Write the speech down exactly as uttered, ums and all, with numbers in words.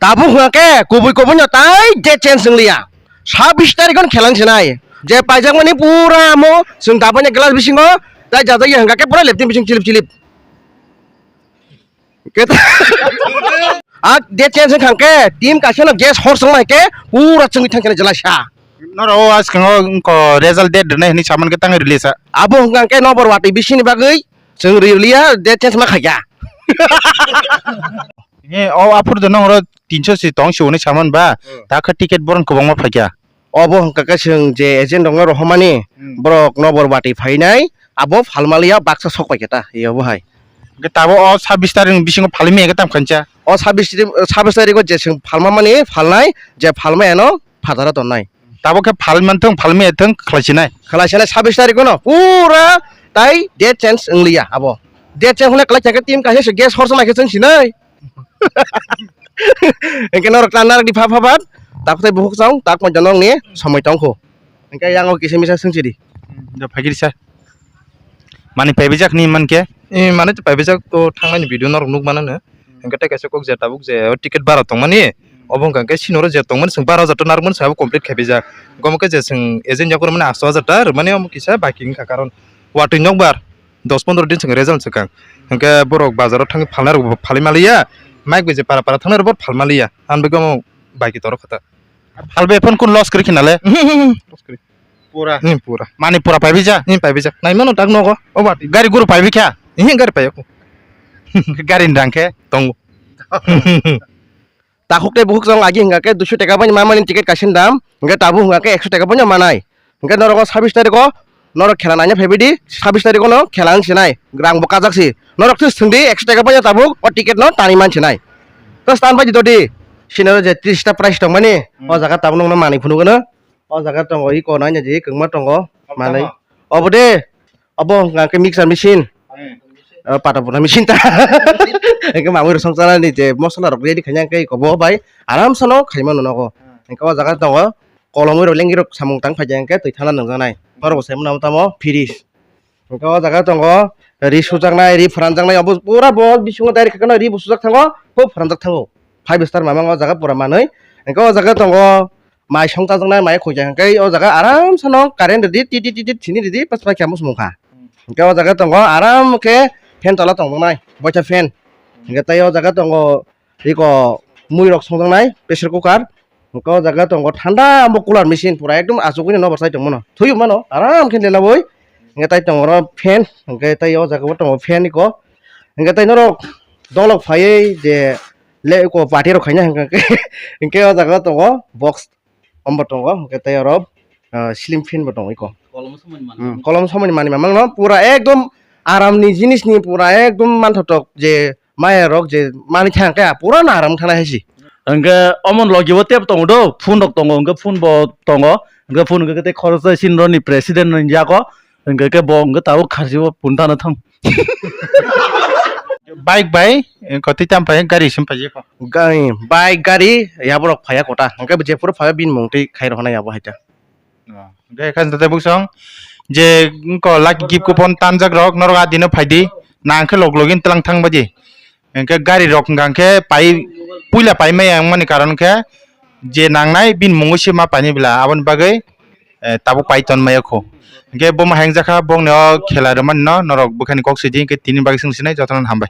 Tabuk hwnkha khe kubui kubui no tai date change wng liya. Sabbish tarikh no khelang sinai. Je paijakmani pura amo chwng tabukni glass bisingo tai jajak ya hwnkha khe pura leptin bising chilip chilip. Keta. A date change wng kha khe team kaisa no guest horse wng khe pura chwngwi thang khe jela sa. Noro o askango ko result date rwnai hwnwi saman khe tangwi release a. Abo hwnkha khe nobor watwi bisini bagwi chwng riliya date change ma khaikha. He, o aphuru do nongro tinso si tong si hwnwi saman ba, hmm, ta khe ticket boron kwbangma phaikha. Obo hwnkha khe chwng je agent rokno rohormani, hmm, borok nobor watwi phainai, abo phalmaliya baksa sok paikha ta, e obo hai. Hwnkhe tabuk o sabbish tarikni bisingo phalwi manya khe tamo khansa? O sabbish, sabbish tarikgo je chwng phalmamani phalnai, je phalmayano phataro tonnai. Tabuk khe phalwi manthung, phalwi manya thung khlai sinai. Khlai sinai sabbish tarikgono pura tai date change wng liya abo. Date change hwnwi khlai khe team kaisa se guest horse ma khe chwng sinai. Hwnkhe norok ta narwk di pha pha phan, tak tei bukhuk chwng, tak poito nokni somoi tongkho. Hwnkhe yang o kisa misa swng sidi. Hmm, da phagiri sa. Mani paibijak ni mankhe? Eh, mane paibijak to thangnani video norok nuk manano. Hwnkhe tei kaisa kok je tabuk je o ticket bara tongmani, obo hwnkha khe sinoro je tongmani chwng bara hajar ta narwkmani chwng abo complete khaibijak. Omo khe je chwng agent yakur mani asto hajar ta rwmani omo kisa baki wngkha karon watwi nokbar. Dos pondro din chwng result swkang. Hwnkhe borok bazaro thangwi phalnai rokbo phalwi maliya, mike bai je para para thangnai rokbo phalmaliya. Ang bagwi omo bai khe toro kha ta. Phalbai phone kun loss kwrwi khe nale? Loss kwrwi. Pura. Hmm, pura. Mani pura paibai ja? Hmm, paibai ja. Naimano tak nogo. O bati. Gari guru paibai kha? Ehe, gari paiyakho. Gari ni rang khe? Tongo. Takhuk tei bukhuk chwng agi hwnkha khe duiso taka bai mamani ticket kaisa ni dam, hwnkhe tabuk hwnkha khe ekso taka bai manai. Hwnkhe norok o sabbish tarikh o norok khela naina phaibai di, sabbish tarikh o no khela wng sinai, rang bo kajak si. Norok thus thwng di, ekso taka bai tabuk o ticket no tanwi man sinai. Thus tan bai di dodi. Sini oro je tris ta price tongmani, hmm, o jaga tabuk nokno manwi phunuk gano. O jaga tongo, iko naina je kwbangma tongo, manwi. Obo de, obo hwnkha khe mixer machine. Hmm. O pata pura machine ta. Hwnkhe mamui rok song chanani je mosola rok ready khaina hwnkhe iko bo bai aram sano khaima nogo. Hmm. Hwnkhe o jaga tongo kolomwi rok lengwi rok samung tang phaikha hwnkhe twi thana nungjaknai. Norok bo sai mano tamo fridge. Hwnkhe o jaga tongo ri sujaknai, ri phranjaknai, obo pura bo bisingo direct khe ri bo sujak thango, hub phranjak thango. Five star mamang o jaga pura manwi. Hwnkhe o jaga tongo mai song chajaknai, mai khoijaknai, hwnkhe o jaga aram sano current ridi, titi titi sini ridi, pas pai khe amo sumung kha. Hwnkhe o jaga tongo aram khe fan tola tongjaknai, boitha fan. Hwnkhe tei o jaga tongo iko mui rok songjaknai, pressure cooker. Hwnkhe o jaga tongo thanda, amo cooler machine pura ekdom achugwi no nobar chai tongmano. Thuyuk mano, aram khe lelaui. Hwnkhe tai tongo oro fan, hwnkhe tai o jaga o tongo fan iko. Hwnkhe tai norok dolok phaiwi je le iko party rok khaina hwnkhe, hwnkhe o jaga o tongo box ombo tongo, hwnkhe tai oro, ah, slim fan bo tongo iko. Kolom somani mani. Hmm, kolom somani mani mamang no pura ekdom aram ni jinis ni pura ekdom manthotok je maya rok je mani thang khe pura naram thana hai si. Hwnkhe omo logi o tep tongo do, phone rok tongo, hwnkhe phone bo tongo, hwnkhe phone hwnkhe tei khoroksa sini roni president ni yago, hwnkhe khe bo hwnkhe tabuk kharchi o phone thana thang. Bike bai, eh, kotwi tam pai gari sim pai jeko. Ga-, bike gari yaborok phaiya kota, hwnkhe jephuru phaiya bini mung twi khai rok hwnna yabo hai ta. Oh, hwnkhe khe tei buksong je wngko lucky gift coupon tanjak rok norok adino phaidi, nang khe log login tlang thang baidi. Hwnkhe gari rok hwnkha khe pai puila pai maya wngmani karon khe je nangnai bini mungo se ma paini bwla aboni bagwi, eh, tabuk pai ton maya kho. Hwnkhe bo ma hengjakha bongni o khela rwmani no norok bwkhani kok sidi hwnkhe tini bagwi swng sinai jotono hambai.